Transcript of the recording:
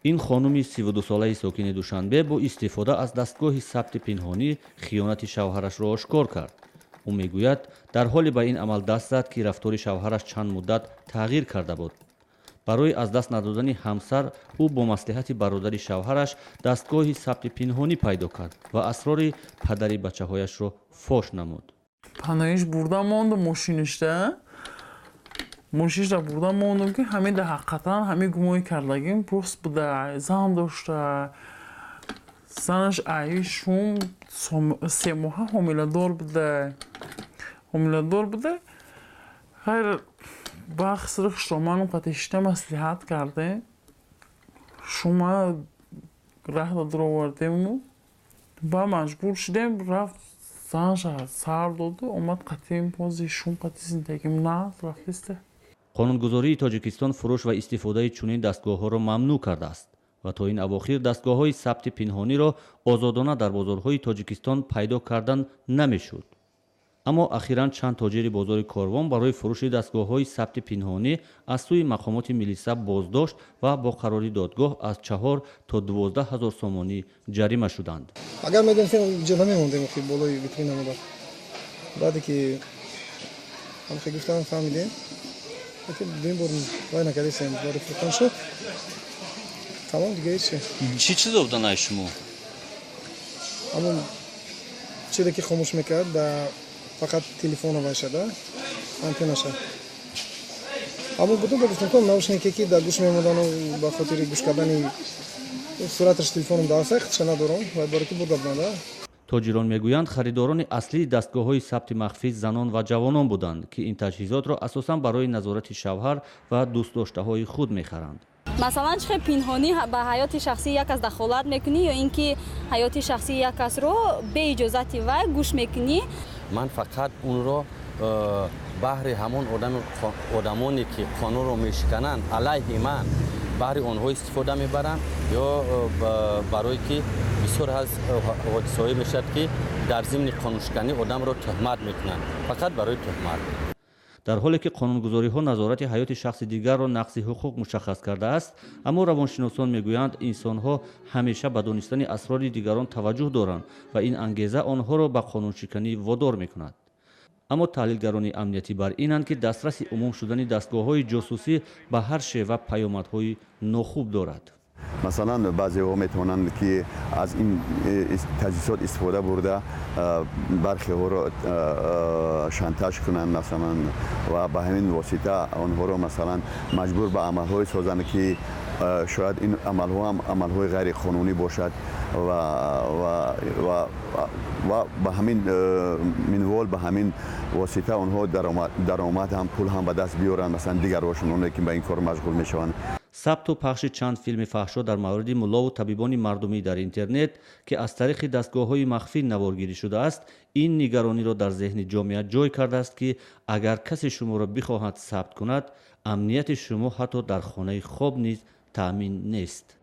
Ин хонуми 32-солаи сокини Душанбе бо истифода аз дастгоҳи сабти пинҳонӣ хиёнати шавҳарашро ошкор кард. Ӯ мегӯяд, дар ҳоле ба ин амал даст зад, ки рафтори шавҳараш чанд муддат тағйир карда буд. Барои аз даст надодани ҳамсар, ӯ бо маслиҳати бародари шавҳараш дастгоҳи сабти пинҳонӣ пайдо кард ва асрори падари бачаҳояшро фош намуд. Паноиш бурда мондум, мошинишда, мошинишда бурда мондум, ки ҳамин да ҳақиқатан ҳамин гумони кардагим рост буда. Зан дошта, занаш аи шум 3 моҳа ҳомиладор буда, ҳомиладор буда. Хайр, бахсри хушроманам қатишта маслиҳат кардем, шума раҳ дуровардему ба маҷбур шудем. Рафт, занаша сар доду омад, қатим пози шум қати зиндагим нағз рафтиста. Қонунгузории Тоҷикистон фурӯш ва истифодаи чунин дастгоҳҳоро мамнӯъ кардааст ва то ин авохир дастгоҳҳои сабти пинҳониро озодона дар бозорҳои Тоҷикистон пайдо кардан намешуд. Аммо ахиран чанд тоҷири бозори Корвон барои фурӯши дастгоҳҳои сабти пинҳонӣ аз сӯи мақомоти милиса боздошт ва бо қарори додгоҳ аз 4 то 12 ҳазор сомонӣ ҷарима шуданд. Агар медонистем, ҷо намемондем, болои витрина мода. Баъде ки ҳамхе гуфтан, фаҳмидем, дуюм бор вай накардесем, бори фурӯхтан шуд, тамом, дига ҳечи. Чӣ чизо будан ай шумо? Ҳамон чизе, ки хомӯш мекард, да фақат телефона вайшада, антеннаша ҳамон будум. Ба гуфтам, ко наушнике, ки дар гӯш мемондану ба хотири гӯш кардани сураташ телефоном даста худша надорам, вай боре ки бурда буданда. Тоҷирон мегӯянд, харидорони аслии дастгоҳҳои сабти махфӣ занон ва ҷавонон буданд, ки ин таҷҳизотро асосан барои назорати шавҳар ва дӯстдоштаҳои худ мехаранд. Масалан, чӣ хел пинҳонӣ ба ҳаёти шахсии як кас дахолат мекунӣ ё ин ки ҳаёти шахсии як касро беиҷозати вай гӯш мекунӣ? Ман фақат унро баҳри ҳамон одамоне, ки қонунро мешикананд алайҳи ман, баҳри онҳо истифода мебарам ё барое ки бисёр аз ҳодисаҳое мешавад, ки дар зимни қонуншиканӣ одамро тӯҳмат мекунанд, фақат барои тӯҳмат. Дар ҳоле ки қонунгузориҳо назорати ҳаёти шахси дигарро нақзи ҳуқуқ мушаххас кардааст, аммо равоншиносон мегӯянд, инсонҳо ҳамеша ба донистани асрори дигарон таваҷҷӯҳ доранд ва ин ангеза онҳоро ба қонуншиканӣ водор мекунад. Аммо таҳлилгарони амниятӣ бар инанд, ки дастраси умум шудани дастгоҳҳои ҷосусӣ ба ҳар шева паёмадҳои нохуб дорад. Масалан, баъзеҳо метавонанд, ки аз ин таҷҳизот истифода бурда, бархеҳоро шантаж кунанд, масалан, ва ба ҳамин восита онҳоро, масалан, маҷбур ба амалҳое созанд, ки шояд ин амалҳо ҳам амалҳои ғайриқонунӣ бошад ва ба ҳамин минвол, ба ҳамин восита онҳо даромад ҳам, пул ҳам ба даст биёранд, масалан, дигарҳошон, оне ки ба ин кор машғул мешаванд. Сабту пахши чанд филми фаҳшо дар мавриди муллову табибони мардумӣ дар интернет, ки аз тариқи дастгоҳҳои махфӣ наворгирӣ шудааст, ин нигарониро дар зеҳни ҷомеа ҷой кардааст, ки агар касе шуморо бихоҳад сабт кунад, амнияти шумо ҳатто дар хонаи хоб низ таъмин нест.